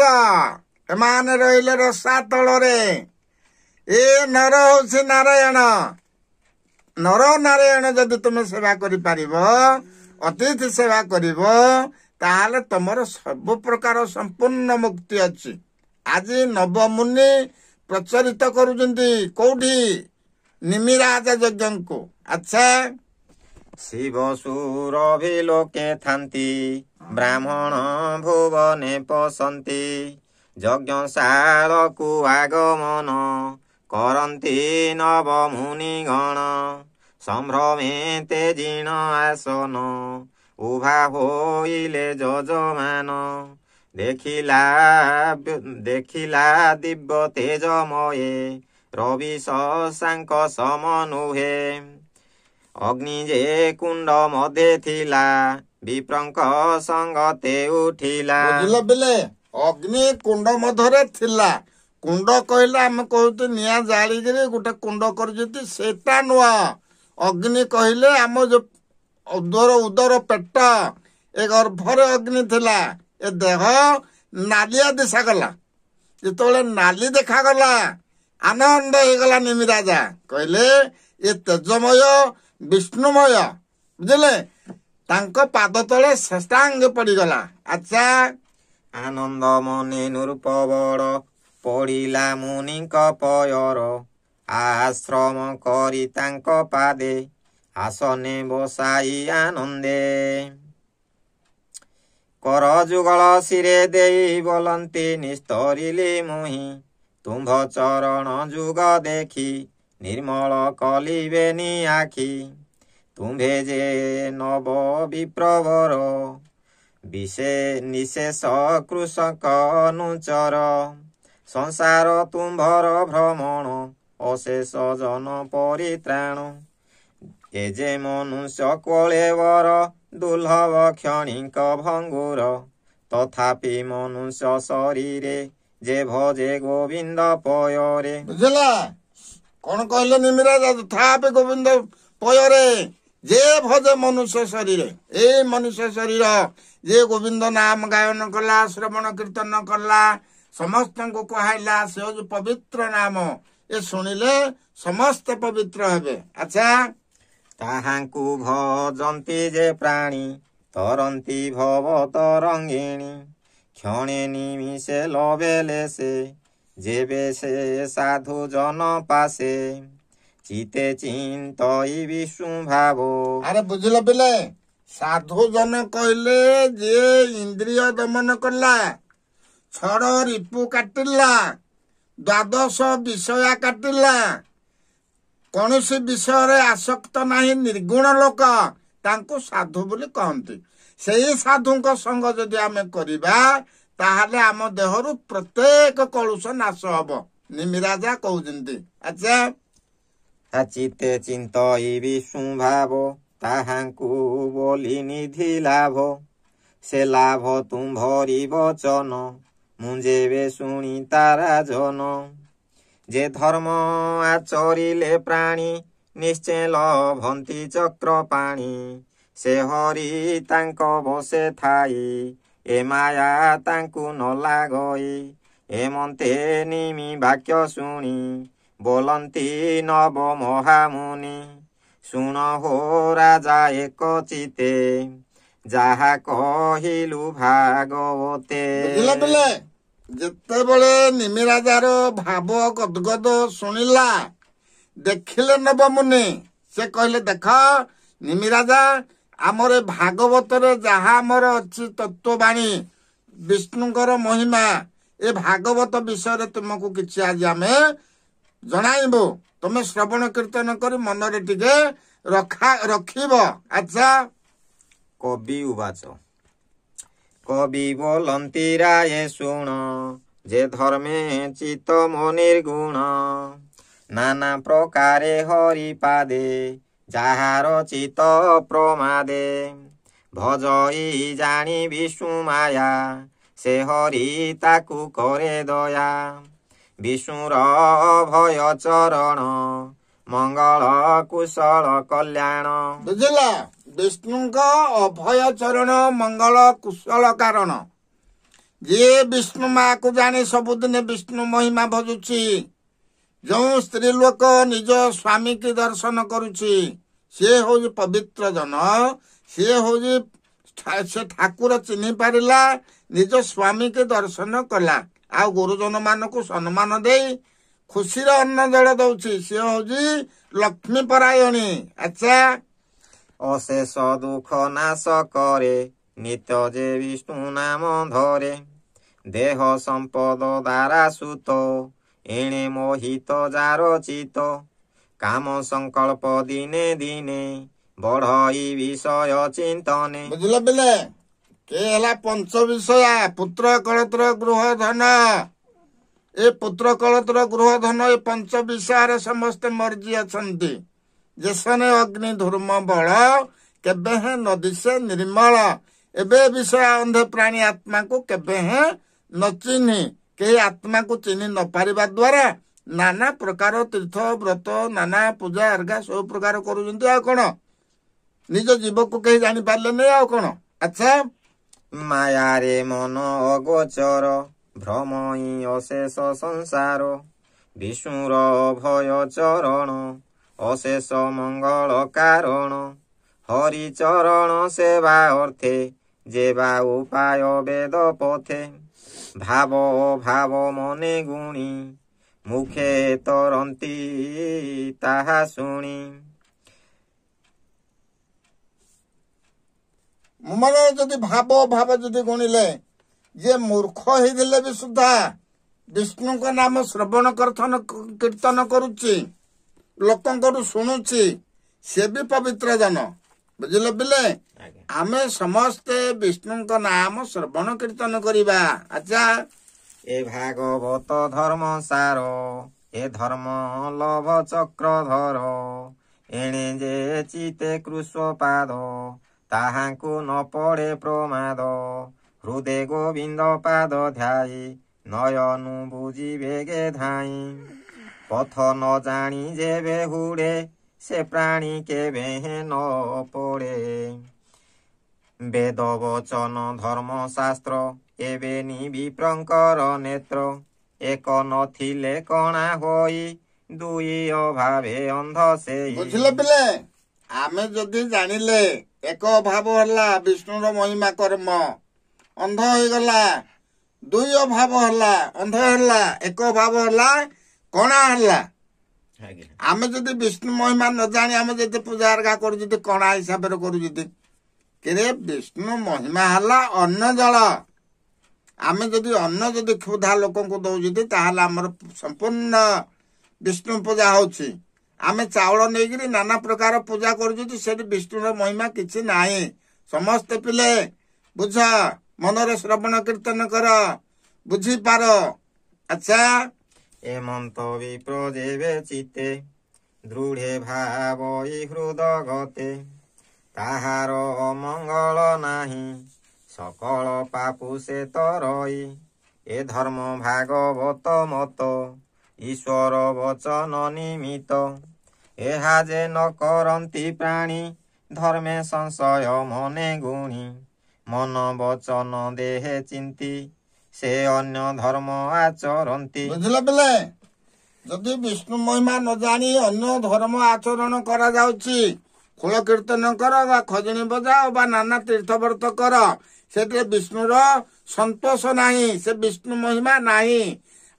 ଏମାନେ ରହିଲେ ରସା ତଳରେ। ଏ ନର ହଉଛି ନାରାୟଣ। ନର ନାରାୟଣ ଯଦି ତୁମେ ସେବା କରିପାରିବ, ଅତିଥି ସେବା କରିବ, ତାହେଲେ ତମର ସବୁ ପ୍ରକାର ସମ୍ପୂର୍ଣ୍ଣ ମୁକ୍ତି ଅଛି। ଆଜି ନବମୁନି ପ୍ରଚଳିତ କରୁଛନ୍ତି କୋଉଠି? ନିମିରାଜ ଯଜ୍ଞଙ୍କୁ। ଆଚ୍ଛା, ଶିବ ସୁରଭି ଲୋକେ ଥାନ୍ତି, ବ୍ରାହ୍ମଣ ଭୁବନେ ପଶନ୍ତି। ଯଜ୍ଞଶାଳକୁ ଆଗମନ କରନ୍ତି ନବ ମୁନିଗଣ। ସମ୍ଭ୍ରମେ ତେଜିଣ ଆସନ ଉଭା ହୋଇଲେ ଯଜମାନ। ଦେଖିଲା ଦେଖିଲା ଦିବ୍ୟ ତେଜମୟେ, ରବି ଶଶାଙ୍କ ସମ ନୁହେ। ଅଗ୍ନି ଯେ କୁଣ୍ଡ ମଧ୍ୟେ ଥିଲା, ବିପ୍ରଙ୍କ ସଙ୍ଗତେ ଉଠିଲା। ବୁଝିଲ ପିଲେ, ଅଗ୍ନି କୁଣ୍ଡ ମଧ୍ୟରେ ଥିଲା। କୁଣ୍ଡ କହିଲେ ଆମେ କହୁଛୁ ନିଆଁ ଜାଳିକିରି ଗୋଟେ କୁଣ୍ଡ କରିଛନ୍ତି, ସେଟା ନୁହଁ। ଅଗ୍ନି କହିଲେ ଆମ ଯୋଉ ଉଦର ପେଟ, ଏ ଗର୍ଭରେ ଅଗ୍ନି ଥିଲା। ଏ ଦେହ ନାଲିଆ ଦିଶାଗଲା। ଯେତେବେଳେ ନାଲି ଦେଖାଗଲା, ଆନନ୍ଦ ହେଇଗଲା ନିମି ରାଜା। କହିଲେ ଏ ତେଜମୟ ବିଷ୍ଣୁମୟ, ବୁଝିଲେ? ତାଙ୍କ ପାଦ ତଳେ ସାଷ୍ଟାଙ୍ଗ ପଡିଗଲା। ଆଚ୍ଛା। ଆନନ୍ଦ ମନେ ନୃପ ବଡ଼ ପଡ଼ିଲା ମୁନିଙ୍କ ପୟର। ଆଶ୍ରମ କରି ତାଙ୍କ ପାଦେ ଆସନେ ବସାଇ ଆନନ୍ଦେ। କର ଯୁଗଳ ଶିରେ ଦେଇ ବୋଲନ୍ତି, ନିସ୍ତରିଲି ମୁହିଁ ତୁମ୍ଭ ଚରଣ ଯୁଗ ଦେଖି, ନିର୍ମଳ କଲିବେନି ଆଖି। ତୁମ୍ଭେ ଯେ ନବ ବିପ୍ରବର, ବିଶେ ନିଶେଷ କୃଷକ ଅନୁଚର। ସଂସାର ତୁମ୍ଭର ଭ୍ରମଣ, ଅଶେଷ ଜନ ପରିତ୍ରାଣ। ଏ ଯେ ମନୁଷ୍ୟ କୋଳେବର, ଦୁର୍ଲଭ କ୍ଷଣିକ ଭଙ୍ଗୁର। ତଥାପି ମନୁଷ୍ୟ ଶରୀରେ ଯେ ଭଜେ ଗୋବିନ୍ଦ ପୟରେ। ବୁଝିଲା କଣ କହିଲେ ନିମିରାଜା? ତଥାପି ଗୋବିନ୍ଦ ପୟରେ ଯେ ଭଜେ ମନୁଷ୍ୟ ଶରୀରେ। ଏଇ ମନୁଷ୍ୟ ଶରୀର ଯେ ଗୋବିନ୍ଦ ନାମ ଗାୟନ କଲା, ଶ୍ରବଣ କୀର୍ତ୍ତନ କଲା, ସମସ୍ତଙ୍କୁ କୁହାଇଲା, ସେ ହଉଛି ପବିତ୍ର ନାମ। ଏ ଶୁଣିଲେ ସମସ୍ତେ ପବିତ୍ର ହେବେ। ଆଚ୍ଛା। ତାହାଙ୍କୁ ଭଜନ୍ତି ଯେ ପ୍ରାଣୀ, ତରନ୍ତି ଭବ ତରଙ୍ଗିଣୀ। କ୍ଷଣେ ନିମିଷେ ଲବେଲେ ସେ, ଯେବେ ସେ ସାଧୁ ଜନ ପାଶେ। ଚିତେ ଚିନ୍ତଇ ବିଷ୍ଣୁ ଭାବ। ଆରେ ବୁଝିଲ ପିଲେ, ସାଧୁ ଜନ କହିଲେ ଯିଏ ଇନ୍ଦ୍ରିୟ ଦମନ କଲା, ଛଡ଼ ରିପୁ କାଟିଲା, ଦ୍ୱାଦଶ ବିଷୟା କାଟିଲା, କୌଣସି ବିଷୟରେ ଆସକ୍ତ ନାହିଁ, ନିର୍ଗୁଣ ଲୋକ, ତାଙ୍କୁ ସାଧୁ ବୋଲି କହନ୍ତି। ସେଇ ସାଧୁଙ୍କ ସଙ୍ଗ ଯଦି ଆମେ କରିବା, ତାହେଲେ ଆମ ଦେହରୁ ପ୍ରତ୍ୟେକ କଳୁଷ ନାଶ ହବ, ନିମିରାଜା କହୁଛନ୍ତି। ଆଚ୍ଛା। ଚିତେ ଚିନ୍ତଇ ବିଷ୍ଣୁ ଭାବ, ତାହାଙ୍କୁ ବୋଲି ନିଧି ଲାଭ। ସେ ଲାଭ ତୁମ୍ଭରି ବଚନ, ମୁଁ ଯେବେ ଶୁଣି ତାରା ଜନ। ଯେ ଧର୍ମ ଆଚରିଲେ ପ୍ରାଣୀ, ନିଶ୍ଚୟ ଲଭନ୍ତି ଚକ୍ର ପାଣି। ସେ ହରି ତାଙ୍କ ବସେ ଥାଇ, ଏ ମାୟା ତାଙ୍କୁ ନ ଲାଗଇ। ଏମନ୍ତେ ନିମି ବାକ୍ୟ ଶୁଣି ବୋଲନ୍ତି ନବ ମହାମୁନି। ଶୁଣ ହୋ ରାଜା ଏକ ଚିତେ, ଯାହା କହିଲୁ ଭାଗବତେ। ବୁଝିଲ ପିଲେ, ଯେତେବେଳେ ନିମି ରାଜାର ଭାବ ଗଦଗଦ ଶୁଣିଲା, ଦେଖିଲେ ନବମୁନି, ସେ କହିଲେ, ଦେଖ ନିମି ରାଜା, ଆମର ଏ ଭାଗବତରେ ଯାହା ଆମର ଅଛି ତତ୍ଵବାଣୀ, ବିଷ୍ଣୁଙ୍କର ମହିମା, ଏ ଭାଗବତ ବିଷୟରେ ତୁମକୁ କିଛି ଆଜି ଆମେ ଜଣାଇବୁ। ତମେ ଶ୍ରବଣ କୀର୍ତ୍ତନ କରି ମନରେ ଟିକେ ରଖିବ। ଆଚ୍ଛା। କବି ଉବାଚ। କବି ବୋଲନ୍ତି ରାଏ ଶୁଣ, ଯେ ଧର୍ମେ ଚିତ୍ତ ମୋ ନିର୍ଗୁଣ। ନାନା ପ୍ରକାରେ ହରି ପାଦେ ଯାହାର ଚିତ୍ତ ପ୍ରମାଦେ। ଭଜଇ ଜାଣି ବିଷ୍ଣୁ ମାୟା, ସେ ହରି ତାକୁ କରେ ଦୟା। ବିଷ୍ଣୁର ଭୟ ଚରଣ, ମଙ୍ଗଳ କୁଶଳ କଲ୍ୟାଣ। ବୁଝିଲ, ବିଷ୍ଣୁଙ୍କ ଅଭୟ ଚରଣ ମଙ୍ଗଳ କୁଶଳ କାରଣ। ଯିଏ ବିଷ୍ଣୁ ମାକୁ ଜାଣି ସବୁଦିନେ ବିଷ୍ଣୁ ମହିମା ଭଜୁଛି, ଯେଉଁ ସ୍ତ୍ରୀ ଲୋକ ନିଜ ସ୍ୱାମୀକି ଦର୍ଶନ କରୁଛି, ସିଏ ହଉଛି ପବିତ୍ର ଜନ। ସିଏ ହଉଛି ସେ ଠାକୁର ଚିହ୍ନି ପାରିଲା, ନିଜ ସ୍ୱାମୀକି ଦର୍ଶନ କଲା, ଆଉ ଗୁରୁଜନ ମାନଙ୍କୁ ସମ୍ମାନ ଦେଇ ଖୁସିର ଅନ୍ନ ଜଳ ଦଉଛି, ସିଏ ହଉଛି ଲକ୍ଷ୍ମୀ ପରାୟଣୀ। ଆଚ୍ଛା। ଅଶେଷ ଦୁଃଖ ନାଶ କରେ, ନିତ୍ୟ ଯେ ବିଷ୍ଣୁ ନାମ ଧରେ। ଦେହ ସମ୍ପଦ ଦ୍ୱାରା ସୁତ, ଏଣେ ମୋହିତ ଯାର ଚିତ। କାମ ସଂକଳ୍ପ ଦିନେ ଦିନେ ବଢ଼ଇ ବିଷୟ ଚିନ୍ତନେ। ବୁଝିଲ ପିଲେ, କେ ହେଲା ପଞ୍ଚ ବିଷୟା, ପୁତ୍ର କଳତ୍ର ଗୃହ ଧନ। ଏ ପୁତ୍ର କଳତ୍ର ଗୃହ ଧନ, ଏ ପଞ୍ଚ ବିଷୟରେ ସମସ୍ତେ ମର୍ଜି ଅଛନ୍ତି। ଯେସନେ ଅଗ୍ନି ଧର୍ମ ବଳ, କେବେ ହେଁ ନ ଦିଶେ ନିର୍ମଳ। ଏବେ ବିଷୟ ଅନ୍ଧେ ପ୍ରାଣୀ ଆତ୍ମାକୁ କେବେ ହେଁ ନ ଚିହ୍ନି। କେହି ଆତ୍ମାକୁ ଚିହ୍ନି ନ ପାରିବା ଦ୍ୱାରା ନାନା ପ୍ରକାର ତୀର୍ଥ ବ୍ରତ, ନାନା ପୂଜା ଅର୍ଘା ସବୁ ପ୍ରକାର କରୁଛନ୍ତି। ଆଉ କଣ, ନିଜ ଜୀବକୁ କେହି ଜାଣିପାରିଲେନି ଆଉ କଣ। ଆଚ୍ଛା, ମାୟାରେ ମନ ଅଗୋଚର, ଭ୍ରମଇ ଅଶେଷ ସଂସାର। ବିଷ୍ଣୁର ଅଭୟ ଚରଣ, ଅଶେଷ ମଙ୍ଗଳ କାରଣ। ହରି ଚରଣ ସେବା ଅର୍ଥେ, ଯେବା ଉପାୟ ବେଦ ପଥେ। ଭାବ ଅଭାବ ମନେ ଗୁଣି, ମୁଖେ ତରନ୍ତି ତାହା ଶୁଣି। ମାନେ ଯଦି ଭାବ ଅଭାବ ଯଦି ଗୁଣିଲେ, ଯିଏ ମୂର୍ଖ ହେଇଥିଲେ ବି ସୁଦ୍ଧା ବିଷ୍ଣୁଙ୍କ ନାମ ଶ୍ରବଣ କୀର୍ତ୍ତନ କରୁଛି, ଲୋକଙ୍କଠୁ ଶୁଣୁଛି, ସେ ବି ପବିତ୍ର ଜନ। ବୁଝିଲେ ପିଲେ, ଆମେ ସମସ୍ତେ ବିଷ୍ଣୁଙ୍କ ନାମ ଶ୍ରବଣ କୀର୍ତ୍ତନ କରିବା। ଆଚ୍ଛା, ଏ ଭାଗବତ ଧର୍ମ ସାର, ଏ ଧର୍ମ ଲଭ ଚକ୍ରଧର। ଏଣେ ଯେ ଚିତେ କୃଷ୍ଣପାଦ, ତାହାଙ୍କୁ ନ ପଡ଼େ ପ୍ରମାଦ। ହୃଦେ ଗୋବିନ୍ଦ ପାଦ ଧ୍ୟାଇ, ନୟନୁ ବୁଝି ବେଗେ ଧାଇଁ। ପଥ ନ ଜାଣି ଯେବେ ହୁଡ଼େ, ସେ ପ୍ରାଣୀ କେବେ ନ ପଡ଼େ। ବେଦ ବଚନ ଧର୍ମଶାସ୍ତ୍ର, ଏବେ ନି ବିପ୍ରଙ୍କର ନେତ୍ର। ଏକ ନଥିଲେ କଣା ହୋଇ, ଦୁଇ ଅଭାବେ ଅନ୍ଧ ସେଇ। ବୁଝିଲେ ପିଲେ, ଆମେ ଯଦି ଜାଣିଲେ ଏକ ଅଭାବ ହେଲା ବିଷ୍ଣୁର ମହିମା କର୍ମ, ଅନ୍ଧ ହେଇଗଲା। ଦୁଇ ଅଭାବ ହେଲା, ଅନ୍ଧ ହେଲା। ଏକ ଅଭାବ ହେଲା, କଣା ହେଲା। ଆମେ ଯଦି ବିଷ୍ଣୁ ମହିମା ନ ଜାଣି ଆମେ ଯଦି ପୂଜା ଅର୍ଘା କରୁଛନ୍ତି, କଣା ହିସାବରେ କରୁଛନ୍ତି। କିରେ, ବିଷ୍ଣୁ ମହିମା ହେଲା ଅନ୍ନ ଜଳ। ଆମେ ଯଦି ଅନ୍ନ ଯଦି କ୍ଷୁଧା ଲୋକଙ୍କୁ ଦଉଛନ୍ତି, ତାହେଲେ ଆମର ସମ୍ପୂର୍ଣ୍ଣ ବିଷ୍ଣୁ ପୂଜା ହଉଛି। ଆମେ ଚାଉଳ ନେଇକିରି ନାନା ପ୍ରକାର ପୂଜା କରୁଛନ୍ତି, ସେଠି ବିଷ୍ଣୁର ମହିମା କିଛି ନାହିଁ। ସମସ୍ତେ ପିଲେ ବୁଝ, ମନରେ ଶ୍ରବଣ କୀର୍ତ୍ତନ କର, ବୁଝିପାର। ଆଚ୍ଛା, ଏମନ୍ତ ବିପ୍ର ଯେବେ ଚିତ୍ତେ ଦୃଢ଼େ ଭାବଇ ହୃଦଗତେ, ତାହାର ଅମଙ୍ଗଳ ନାହିଁ, ସକଳ ପାପୁ ସେ ତରଇ। ଏ ଧର୍ମ ଭାଗବତ ମତ, ଈଶ୍ୱର ବଚନ ନିମିତ୍ତ। ଏହା ଯେ ନ କରନ୍ତି ପ୍ରାଣୀ, ଧର୍ମେ ସଂଶୟ ମନେ ଗୁଣି। ମନ ବଚନ ଦେହେ ଚିନ୍ତି, ସେ ଅନ୍ୟ ଧର୍ମ ଆଚରନ୍ତି। ବୁଝିଲ ପିଲେ, ଯଦି ବିଷ୍ଣୁ ମହିମା ନ ଜାଣି ଅନ୍ୟ ଧର୍ମ ଆଚରଣ କରାଯାଉଛି, ଖୋଳ କୀର୍ତ୍ତନ କର ବା ଖଜଣି ବଜାଅ ବା ନାନା ତୀର୍ଥବ୍ରତ କର, ସେଥିରେ ବିଷ୍ଣୁର ସନ୍ତୋଷ ନାହିଁ, ସେ ବିଷ୍ଣୁ ମହିମା ନାହିଁ।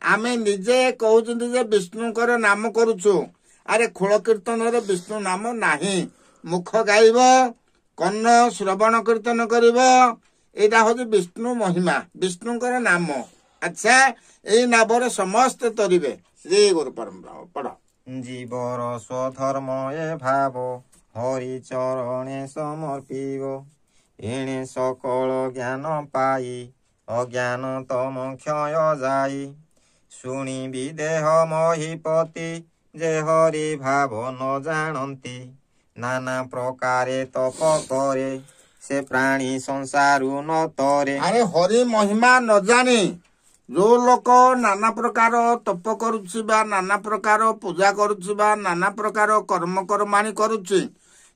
ଆମେ ନିଜେ କହୁଛନ୍ତି ଯେ ବିଷ୍ଣୁଙ୍କର ନାମ କରୁଛୁ, ଆରେ ଖୋଳ କୀର୍ତ୍ତନରେ ବିଷ୍ଣୁ ନାମ ନାହିଁ। ମୁଖ ଗାଇବ, କର୍ଣ୍ଣ ଶ୍ରବଣ କୀର୍ତ୍ତନ କରିବ, ଏଇଟା ହଉଛି ବିଷ୍ଣୁ ମହିମା, ବିଷ୍ଣୁଙ୍କର ନାମ। ଆଚ୍ଛା, ଏଇ ନାମରେ ସମସ୍ତେ ତରିବେ। ଶ୍ରୀ ଗୁରୁ ପରମ୍ପରା ପଢ। ଜୀବର ସ୍ୱଧର୍ମ ଏ ଭାବ, ହରି ଚରଣେ ସମର୍ପିବ। ଏଣେ ସକଳ ଜ୍ଞାନ ପାଇ, ଅଜ୍ଞାନ ତମ କ୍ଷୟ ଯାଇ। ଶୁଣିବି ଦେହ ମହିପତି, ଯେ ହରି ଭାବ ନ ଜାଣନ୍ତି। ନାନା ପ୍ରକାରେ ତପ କରେ, ସେ ପ୍ରାଣୀ ସଂସାରୁ ନ ତରେ। ଆରେ ହରି ମହିମା ନ ଜାଣି ଯୋଉ ଲୋକ ନାନା ପ୍ରକାର ତପ କରୁଛି ବା ନାନା ପ୍ରକାର ପୂଜା କରୁଛି ବା ନାନା ପ୍ରକାର କର୍ମ କର୍ମାଣୀ କରୁଛି,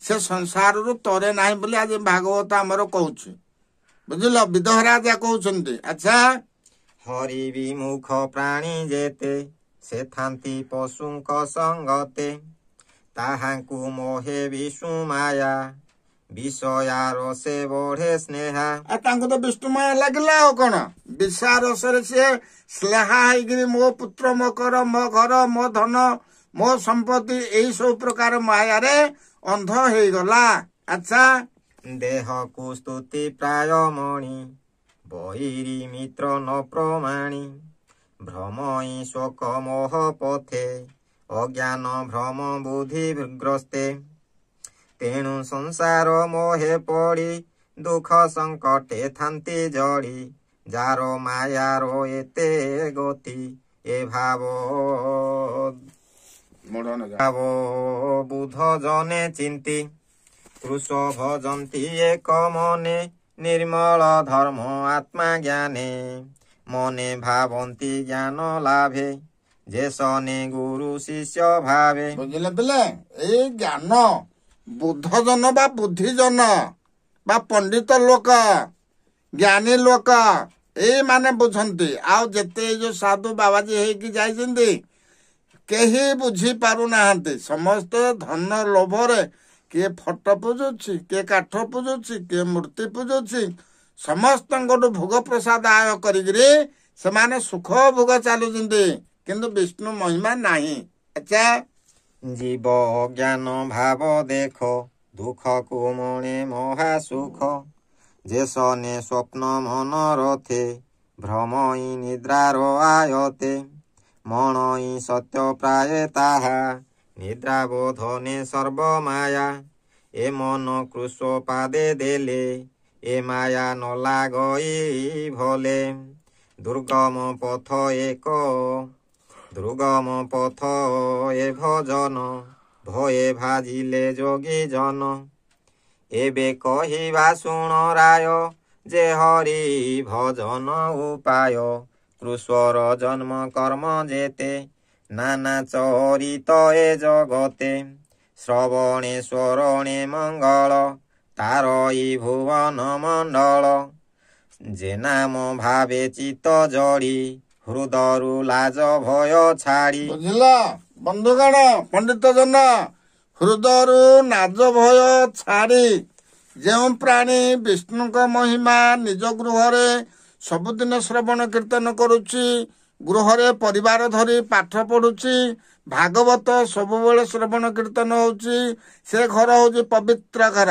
ସେ ସଂସାରରୁ ତରେ ନାହିଁ ବୋଲି ଆଜି ଭାଗବତ ଆମର କହୁଛି। ବୁଝିଲ, ବିଦହରାଜା କହୁଛନ୍ତି। ଆଚ୍ଛା, ହରି ବିମୁଖ ପ୍ରାଣୀ ଯେତେ, ସେ ଥାନ୍ତି ପଶୁଙ୍କ ସଙ୍ଗତେ। ତାହାଙ୍କୁ ମୋହେ ବିଷ୍ଣୁ ମାୟା, ବିଷୟା ରସେ ବଢ଼େ ସ୍ନେହା। ଆଉ ତାଙ୍କୁ ତ ବିଷ୍ଣୁ ମାୟା ଲାଗିଲା ଆଉ କଣ, ବିଷା ରସରେ ସିଏ ସ୍ନେହା ହେଇକିରି ମୋ ପୁତ୍ର, ମୋ କର, ମୋ ଘର, ମୋ ଧନ, ମୋ ସମ୍ପତ୍ତି, ଏଇ ସବୁ ପ୍ରକାର ମାୟାରେ ଅନ୍ଧ ହେଇଗଲା। ଆଚ୍ଛା। ଦେହକୁ ସ୍ତୁତି ପ୍ରାୟ ମଣି, ବୈରୀ ମିତ୍ର ନ ପ୍ରମାଣି। ଭ୍ରମଇ ଶୋକ ମୋହ ପଥେ, ଅଜ୍ଞାନ ଭ୍ରମ ବୁଦ୍ଧି ଗ୍ରସ୍ତେ। ତେଣୁ ସଂସାର ମୋହେ ପଡ଼ି, ଦୁଃଖ ସଙ୍କଟେ ଥାନ୍ତି ଜଡ଼ି। ଯାର ମାୟାର ଏତେ ଗତି, ଏ ଭାବ ଭାବ ବୁଧ ଜନେ ଚିନ୍ତି। କୃଷ ଭଜନ୍ତି ଏକ ମନେ, ନିର୍ମଳ ଧର୍ମ ଆତ୍ମା ଜ୍ଞାନେ। ମନେ ଭାବନ୍ତି ଜ୍ଞାନ ଲାଭେ, ଯେ ସନେ ଗୁରୁ ଶିଷ୍ୟ ଭାବେ। ବୁଝିଲେ ପିଲେ, ଏଇ ଜ୍ଞାନ ବୁଦ୍ଧଜନ ବା ବୁଦ୍ଧିଜନ ବା ପଣ୍ଡିତ ଲୋକ, ଜ୍ଞାନୀ ଲୋକ ଏଇମାନେ ବୁଝନ୍ତି। ଆଉ ଯେତେ ଏଇ ଯୋଉ ସାଧୁ ବାବାଜୀ ହେଇକି ଯାଇଛନ୍ତି, କେହି ବୁଝି ପାରୁନାହାନ୍ତି। ସମସ୍ତେ ଧନ ଲୋଭରେ କିଏ ଫଟୋ ପୂଜୁଛି, କିଏ କାଠ ପୂଜୁଛି, କିଏ ମୂର୍ତ୍ତି ପୂଜୁଛି। ସମସ୍ତଙ୍କଠୁ ଭୋଗ ପ୍ରସାଦ ଆୟ କରିକିରି ସେମାନେ ସୁଖ ଭୋଗ ଚାଲୁଛନ୍ତି, କିନ୍ତୁ ବିଷ୍ଣୁ ମହିମା ନାହିଁ। ଆଚ୍ଛା। ଜୀବ ଅଜ୍ଞାନ ଭାବ ଦେଖ, ଦୁଃଖକୁ ମଣେ ମହାସୁଖ। ଯେ ସନେ ସ୍ୱପ୍ନ ମନ ରଥେ, ଭ୍ରମଇ ନିଦ୍ରାର ଆୟତେ। ମଣଇ ସତ୍ୟ ପ୍ରାୟ ତାହା, ନିଦ୍ରା ବୋଧନେ ସର୍ବ ମାୟା। ଏ ମନ କୃଷ ପାଦେ ଦେଲେ, ଏ ମାୟା ନ ଲାଗଇ ଭଲେ। ଦୁର୍ଗମ ପଥ ଏକ, ଦୁର୍ଗମ ପଥ ଏ ଭଜନ, ଭୟେ ଭାଜିଲେ ଯୋଗୀ ଜନ। ଏବେ କହିବା ଶୁଣ ରାୟ, ଯେ ହରି ଭଜନ ଉପାୟ। କୃଷ୍ଣର ଜନ୍ମ କର୍ମ ଯେତେ, ନାନା ଚରିତ ଏ ଜଗତେ। ଶ୍ରବଣେ ସ୍ମରଣେ ମଙ୍ଗଳ, ତାରଇ ଭୁବନ ମଣ୍ଡଳ। ଯେ ନାମ ଭାବେ ଚିତ୍ତ ଜଡ଼ି, ହୃଦରୁ ଲାଜ ଭୟ ଛାଡ଼ି। ବୁଝିଲ ବନ୍ଧୁଗଣ, ପଣ୍ଡିତ ଜନ, ହୃଦରୁ ନାଜ ଭୟ ଛାଡ଼ି ଯେଉଁ ପ୍ରାଣୀ ବିଷ୍ଣୁଙ୍କ ମହିମା ନିଜ ଗୃହରେ ସବୁଦିନ ଶ୍ରବଣ କୀର୍ତ୍ତନ କରୁଛି, ଗୃହରେ ପରିବାର ଧରି ପାଠ ପଢୁଛି, ଭାଗବତ ସବୁବେଳେ ଶ୍ରବଣ କୀର୍ତ୍ତନ ହଉଛି, ସେ ଘର ହଉଛି ପବିତ୍ର ଘର।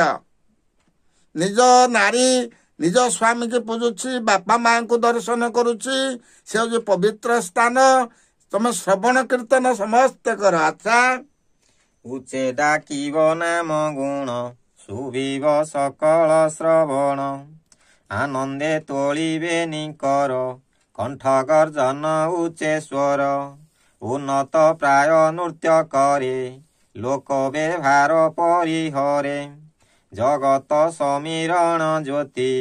ନିଜ ନାରୀ ନିଜ ସ୍ୱାମୀକି ପୂଜୁଛି, ବାପା ମାଙ୍କୁ ଦର୍ଶନ କରୁଛି, ସେ ହଉଛି ପବିତ୍ର ସ୍ଥାନ। ତମେ ଶ୍ରବଣ କୀର୍ତ୍ତନ ସମସ୍ତେ କର। ଆଚ୍ଛା। ଉଚ୍ଚେ ଡାକିବ ନାମ ଗୁଣ, ଶୁଭିବ ସକଳ ଶ୍ରବଣ। ଆନନ୍ଦେ ତୋଳିବେ ନିକର, କଣ୍ଠ ଗର୍ଜନ ଉଚ୍ଚେ ସ୍ୱର। ଉନ୍ନତ ପ୍ରାୟ ନୃତ୍ୟ କରେ, ଲୋକ ବ୍ୟବହାର ପରିହରେ। ଜଗତ ସମୀରଣ ଜ୍ୟୋତି,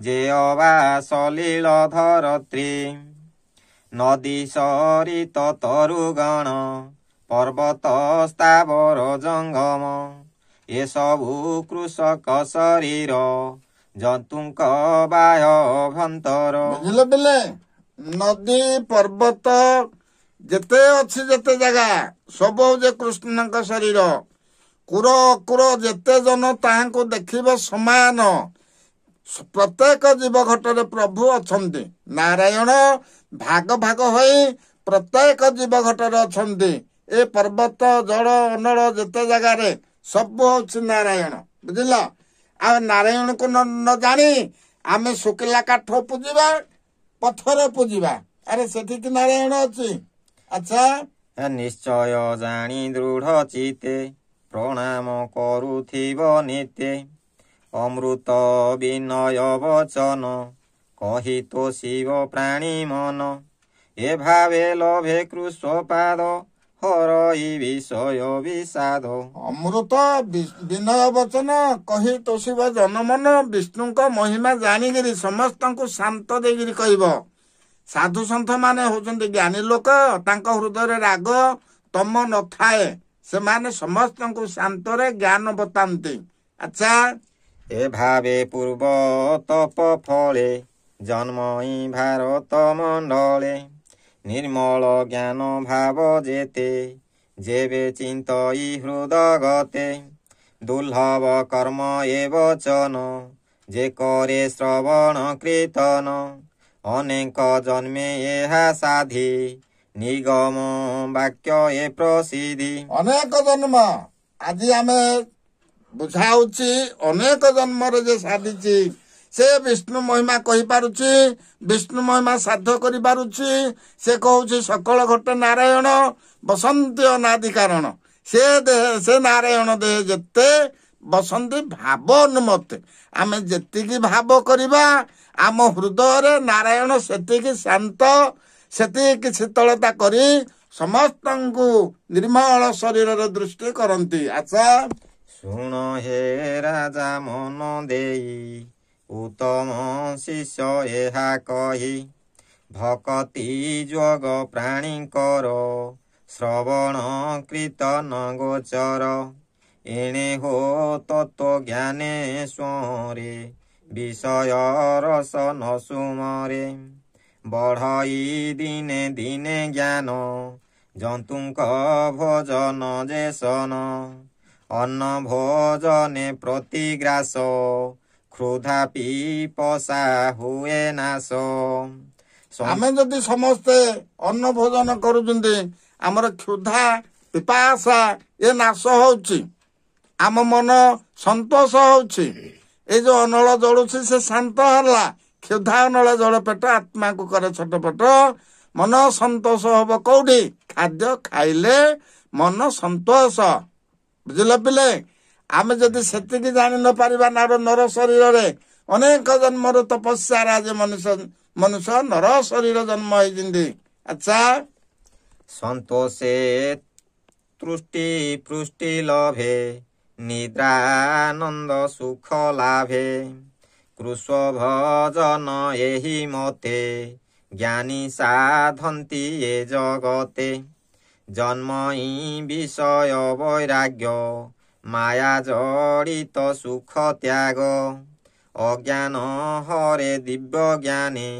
ଯେ ଅବା ସଲିଳ ଧରତ୍ରୀ। ନଦୀ ସରିତ ତରୁଗଣ, ପର୍ବତ ସ୍ଥାବର ଜଙ୍ଗମ। ଏସବୁ କୃଷକ ଶରୀର, ଜନ୍ତୁଙ୍କ ବାହ୍ୟ ଅଭ୍ୟନ୍ତର। ବୁଝିଲେ ପିଲେ, ନଦୀ ପର୍ବତ ଯେତେ ଅଛି, ଯେତେ ଜାଗା, ସବୁ ହଉଛି କୃଷ୍ଣଙ୍କ ଶରୀର। କୁର ଅକୁର ଯେତେ ଜନ ତାହାଙ୍କୁ ଦେଖିବ ସମାନ। ପ୍ରତ୍ୟେକ ଜୀବ ଘଟରେ ପ୍ରଭୁ ଅଛନ୍ତି। ନାରାୟଣ ଭାଗ ଭାଗ ହୋଇ ପ୍ରତ୍ୟେକ ଜୀବ ଘଟରେ ଅଛନ୍ତି। ଏ ପର୍ବତ ଜଳ ଅନଳ ଯେତେ ଜାଗାରେ ସବୁ ହଉଛି ନାରାୟଣ। ବୁଝିଲ? ଆଉ ନାରାୟଣକୁ ନ ଜାଣି ଆମେ ଶୁଖିଲା କାଠ ପୂଜିବା, ପଥର ପୂଜିବା, ଆରେ ସେଠି କି ନାରାୟଣ ଅଛି? ଆଚ୍ଛା। ନିଶ୍ଚୟ ଜାଣି ଦୃଢ଼ ଚିତ୍ତେ, ପ୍ରଣାମ କରୁଥିବ ନିତ୍ୟେ। ଅମୃତ ବିନୟ ବଚନ, କହି ତ ଶିବ ପ୍ରାଣୀ ମନ। ଏ ଭାବେ ଲଭେ କୃଷ୍ଣପାଦ, ହରଇ ବିଷୟ ବିଷାଦ। ଅମୃତ ବିନୟ ବଚନ କହି ତୋଷିବ ଜନମନ। ବିଷ୍ଣୁଙ୍କ ମହିମା ଜାଣିକିରି ସମସ୍ତଙ୍କୁ ଶାନ୍ତ ଦେଇକିରି କହିବ। ସାଧୁ ସନ୍ଥ ମାନେ ହଉଛନ୍ତି ଜ୍ଞାନୀ ଲୋକ, ତାଙ୍କ ହୃଦୟରେ ରାଗ ତମ ନଥାଏ। ସେମାନେ ସମସ୍ତଙ୍କୁ ଶାନ୍ତରେ ଜ୍ଞାନ ବତାନ୍ତି। ଆଚ୍ଛା। ଏ ଭାବେ ପୂର୍ବ ତପ ଫଳେ, ଜନ୍ମଇ ଭାରତ ମଣ୍ଡଳେ। ନିର୍ମଳ ଜ୍ଞାନ ଭାବ ଯେତେ, ଯେବେ ଚିନ୍ତଇ ହୃଦଗତେ। ଦୁର୍ଲଭ କର୍ମ ଏ ବଚନ, ଯେ କରେ ଶ୍ରବଣ କୀର୍ତ୍ତନ। ଅନେକ ଜନ୍ମେ ଏହା ସାଧି, ନିଗମ ବାକ୍ୟ ଏ ପ୍ରସିଦ୍ଧି। ଅନେକ ଜନ୍ମ। ଆଜି ଆମେ ବୁଝାଉଛି, ଅନେକ ଜନ୍ମରେ ଯେ ସାଧିଛି ସେ ବିଷ୍ଣୁ ମହିମା କହିପାରୁଛି, ବିଷ୍ଣୁ ମହିମା ସାଧ୍ୟ କରିପାରୁଛି। ସେ କହୁଛି ସକଳ ଘଟ ନାରାୟଣ ବସନ୍ତି ଅନାଦି କାରଣ। ସେ ଦେହ, ସେ ନାରାୟଣ ଦେହ ଯେତେ ବସନ୍ତି ଭାବ ଅନୁମତେ। ଆମେ ଯେତିକି ଭାବ କରିବା, ଆମ ହୃଦୟରେ ନାରାୟଣ ସେତିକି ଶାନ୍ତ, ସେତିକି ଶୀତଳତା କରି ସମସ୍ତଙ୍କୁ ନିର୍ମଳ ଶରୀରର ଦୃଷ୍ଟି କରନ୍ତି। ଆଚ୍ଛା, ଶୁଣ ହେ ରାଜା ମନ ଦେଇ, ଉତ୍ତମ ଶିଷ୍ୟ ଏହା କହି। ଭକତି ଯୋଗ ପ୍ରାଣୀଙ୍କର ଶ୍ରବଣ କୀର୍ତ୍ତନ ଗୋଚର। ଏଣେ ହୋ ତତ୍ତ୍ୱ ଜ୍ଞାନେ ସ୍ୱରେ ବିଷୟ ରସ ନ ସୁମରେ। ବଢ଼ଇ ଦିନେ ଦିନେ ଜ୍ଞାନ ଜନ୍ତୁଙ୍କ ଭୋଜନ ଯେସନ। ଅନ୍ନ ଭୋଜନେ ପ୍ରତିଗ୍ରାସ କ୍ଷୁଧା ପିପସା ହୁଏ ନାଶ। ଆମେ ଯଦି ସମସ୍ତେ ଅନ୍ନ ଭୋଜନ କରୁଛନ୍ତି, ଆମର କ୍ଷୁଧା ପିପାସା ଏ ନାଶ ହଉଛି, ଆମ ମନ ସନ୍ତୋଷ ହଉଛି। ଏଇ ଯୋଉ ଅନଳ ଜଳୁଛି ସେ ଶାନ୍ତ ହେଲା। କ୍ଷୁଧା ଅନଳ ଜଳ ପେଟ ଆତ୍ମାକୁ କରେ ଛଟପଟ। ମନ ସନ୍ତୋଷ ହବ କୋଉଠି? ଖାଦ୍ୟ ଖାଇଲେ ମନ ସନ୍ତୋଷ। ବୁଝିଲ ପିଲେ? ଆମେ ଯଦି ସେତିକି ଜାଣି ନ ପାରିବା, ନର ଶରୀରରେ ଅନେକ ଜନ୍ମର ତପସ୍ୟା ରାଜ ମନୁଷ୍ୟ ନର ଶରୀର ଜନ୍ମ ହେଇଛନ୍ତି। ଆଚ୍ଛା, ସନ୍ତୋଷେ ତୃଷ୍ଟି ପୃଷ୍ଟି ଲଭେ, ନିଦ୍ରାନନ୍ଦ ସୁଖ ଲାଭେ। କୃଷ୍ଣ ଭଜନ ଏହି ମତେ ଜ୍ଞାନୀ ସାଧନ୍ତି ଏ ଜଗତେ। ଜନ୍ମଇ ବିଷୟ ବୈରାଗ୍ୟ ମାୟା ଜଡ଼ିତ ସୁଖ ତ୍ୟାଗ। ଅଜ୍ଞାନ ହରେ ଦିବ୍ୟ ଜ୍ଞାନେ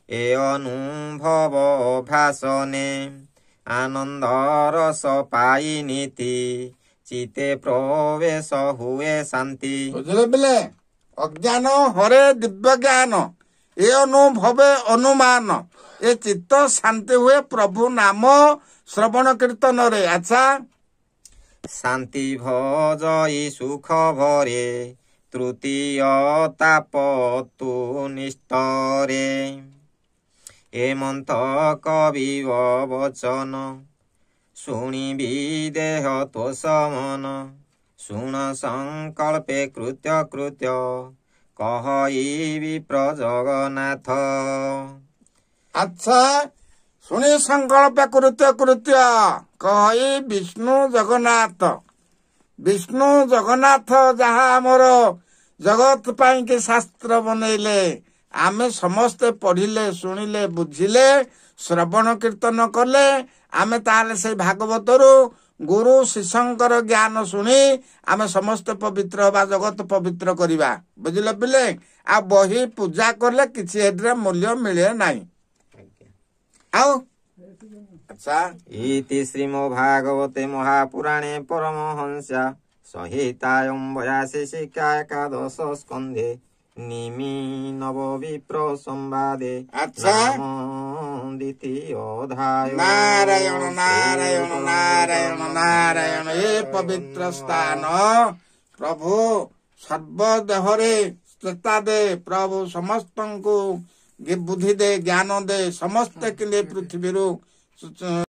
ଏ ଅନୁଭବ ଭାସନେ। ଆନନ୍ଦ ରସ ପାଇ ନୀତି ଚିତେ ପ୍ରବେଶ ହୁଏ ଶାନ୍ତି। ବୁଝିଲେ ପିଲେ? ଅଜ୍ଞାନ ହରେ ଦିବ୍ୟ ଜ୍ଞାନ ଏ ଅନୁଭବେ ଅନୁମାନ, ଏ ଚିତ୍ତ ଶାନ୍ତି ହୁଏ ପ୍ରଭୁ ନାମ ଶ୍ରବଣ କୀର୍ତ୍ତନରେ। ଆଚ୍ଛା, ଶାନ୍ତି ଭଜଇ ସୁଖ ଭରେ ତୃତୀୟ ତାପ ତୁ ନିଷ୍ଠରେ। ଏମନ୍ତ କବି ବଚନ ଶୁଣିବି ଦେହ ତୋଷ ମନ। ଶୁଣ ସଂକଳ୍ପେ କୃତ୍ୟ କୃତ୍ୟ କହଇ ବିପ୍ର ଜଗନ୍ନାଥ। ଆଚ୍ଛା, ଶୁଣି ସଂକଳ୍ପ କୃତ୍ୟ କୃତ୍ୟ କହଇ ବିଷ୍ଣୁ ଜଗନ୍ନାଥ। ବିଷ୍ଣୁ ଜଗନ୍ନାଥ ଯାହା ଆମର ଜଗତ ପାଇଁକି ଶାସ୍ତ୍ର ବନେଇଲେ, ଆମେ ସମସ୍ତେ ପଢିଲେ, ଶୁଣିଲେ, ବୁଝିଲେ, ଶ୍ରବଣ କୀର୍ତ୍ତନ କଲେ, ଆମେ ତାହେଲେ ସେଇ ଭାଗବତରୁ ଗୁରୁ ଶିଷ୍ୟଙ୍କର ଜ୍ଞାନ ଶୁଣି ଆମେ ସମସ୍ତେ ପବିତ୍ର ହବା, ଜଗତ ପବିତ୍ର କରିବା। ବୁଝିଲ ପିଲେ? ଆଉ ବହି ପୂଜା କଲେ କିଛି ଏଥିରେ ମୂଲ୍ୟ ମିଳେ ନାହିଁ। ଆଉ ଆଚ୍ଛା, ଇତି ଶ୍ରୀମ ଭାଗବତେ ମହାପୁରାଣେ ପରମହଂସ୍ୟା ସଂହିତାୟಂ 82 ଶିକ୍ଷା ଏକାଦଶ ସ୍କନ୍ଧେ ନିମି ନବ ବିପ୍ର ସମ୍ବାଦେ। ଆଚ୍ଛା, ଦ୍ୱିତୀୟ ଅଧ୍ୟାୟ। ନାରାୟଣ ନାରାୟଣ ନାରାୟଣ ନାରାୟଣ। ଏ ପବିତ୍ର ସ୍ଥାନ ପ୍ରଭୁ ସର୍ବ ଦେହରେ ଚେତା ଦେ ପ୍ରଭୁ, ସମସ୍ତଙ୍କୁ ବୁଦ୍ଧି ଦେ, ଜ୍ଞାନ ଦେ, ସମସ୍ତେ କିନ୍ତୁ ପୃଥିବୀରୁ